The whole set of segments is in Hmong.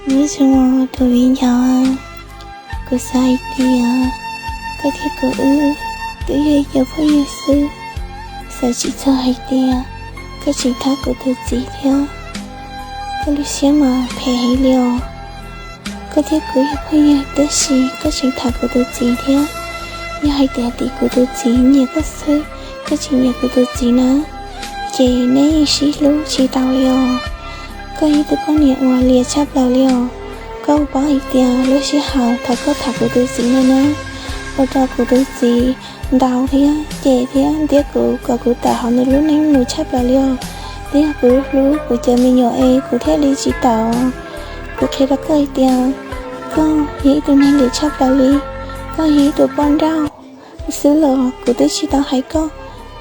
Nyob zoo tus viv ncaus, kuv xav hais tias koj thiab kuv wb twb yog ib co phooj ywg xwb, xav tsis txog hais tias koj tseem tham kuv tus txiv thiab. Koj lub siab mas phem heev li os. Koj thiab kuv yog phooj ywg tab sis koj tseem tham kuv tus txiv thiab. Yog hais tias tim kuv tus txiv nyiam koj xwb, koj tsis nyiam kuv tus txiv na, ces neb yeej sib hlub tsis tau li os. Koj yog ib tug poj niam uas liam tshaj plaws li os. Koj paub hais tias lub sij hawm thaum koj tham kuv tus txiv no na, ua rau kuv tus txiv ntaus thiab cem thiab ntiab kuv kom kuv tawm hauv nws lub neej mus tshaj plaws li os. Twb yog kuv hlub kuv cov me nyuam es kuv thiaj li tsis tawm. Kuv qhia rau koj hais tias koj yog ib tug neeg liam tshaj plaws li. Koj yog ib tug poj nrauj xwb los kuv twb tsis tau hais koj,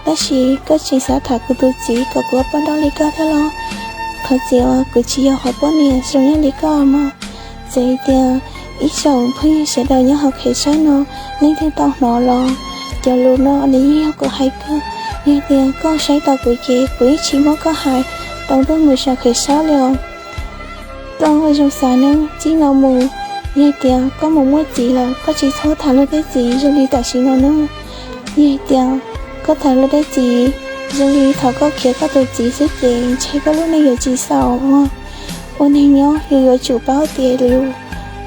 tab sis koj tseem xav tham kuv tus txiv kom kuv ua poj nrauj li koj thiab los? Thov txim uas kuv tsis yog hom poj niam zoo nyob li koj mog. Txawm hais tias ib tsoom phooj ywg sawv daws nyob hauv qhov saib no leej twg tau hnov los cov lus no nws yeej yog kuv hais kawg. Yog tias koj saib tau kuv ces kuv yeej tsis muab koj hais tau tuaj mus saum qhov saib li os. Koj ua zoo xav nawb, txij no mus, yog tias koj mus muaj txiv lawm koj tsis txhob tham luag tej txiv zoo li tam sim no nawb. Yog tias koj tham luag tej txiv zoo li thaum koj khiav koj tus txiv xwb ces ntshe koj lub neej yuav tsis xaus. Ua neeg nyob yus yuav tsum paub tias yus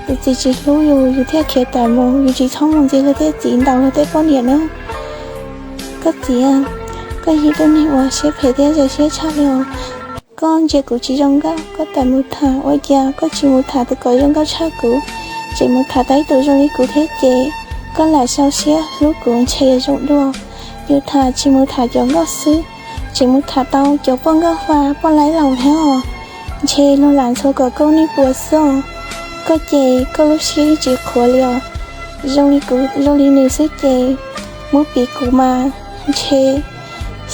tus txiv tsis hlub yus, yus thiaj khiav tawm mus, yus tsis txhob mus ntxias luag tej txiv, ntaus luag tej poj niam nawb. Koj txiv, koj yog ib tug neeg uas siab phem thiab zoo siab tshaj li os. Koj ntsia kuv tsis zoo nkauj koj tawm mus tham, ua cas koj tsis mus tham tus kom zoo nkauj tshaj kuv, tseem mus tham tau ib tug zoo li kuv thiab ces koj lam sau siab hlub kuv ntshe yuav zoo dua. Yus tham tsis mus tham cov nkauj xwb, tseem mus tham tau cov poj nkauj fa poj laib laus thiab os. Ntshe luag lam ntxhua kom koj niag puas xwb os. Koj ces koj lub siab tsis qhuav li os. Zoo li kuv zoo li nws xwb ces muab piv kuv mas ntshe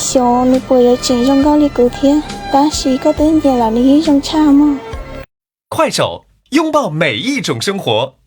xyov nws puas yuav tseem zoo nkauj li kuv thiab, tab sis koj twb nyiam lawm nws yeej zoo tshaj mog. 快手，拥抱每一种生活。